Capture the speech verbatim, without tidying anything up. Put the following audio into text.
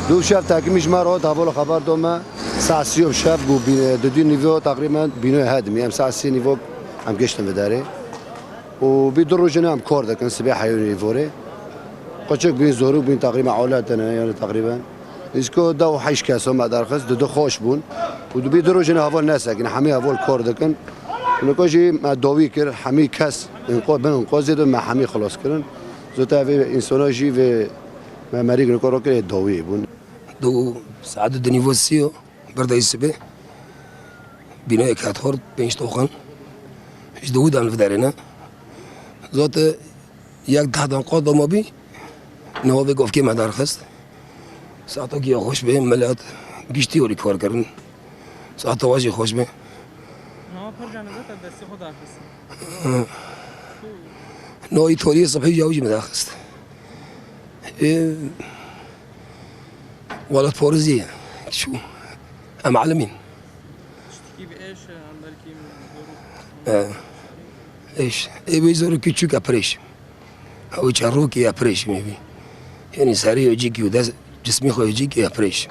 Du şev takimî ji me re hat, hevala xeber da me. Saet sî bi şev ku bî-, di du nîvo teqrîben bînoyê hedimî. Em saet sî nîvo em giştin vê derê. Û bî du rojine em kar dikin, sibê heyû nîvorê. Qoçik bîn zorû bîn teqrîben awlet tene, yani teqrîben. Îsko dew heşt kes me derxist, du du xweş bûn. Û du bî du rojine heval nesekin, hemî heval kar dikin. Nika jî me dawî kir, hemî kes înqo-, bin înqazê de me hemî xilas kirin. Zota vê însana jî vê me merî nika ro kirê dawî bûn. Du saet du nîvo sî yo, bir dayî sibê. Bînayê ket xort, pênc toxan. Ji dawî dan viderêne. Zota yek deh dan qat dama bî. Niha vê govkê me derxist. Saeta giya xweş bê, milet giştî orî kar kirin. Saeta we jî xweş bê. Niha pir cenazet destê xwe derxistin. Niha îtoriyê sibhî ya wî jî me derxist. Ê, welatparêzî ye. Çû. Em elimîn. Tiştekî bi êş, em belkî zor. Ê, êş. Ê, wê zor küçük epreş. Ew çerokî epreş me bî. Yani serê yecikî û dest, cismî xwe yecikî epreş.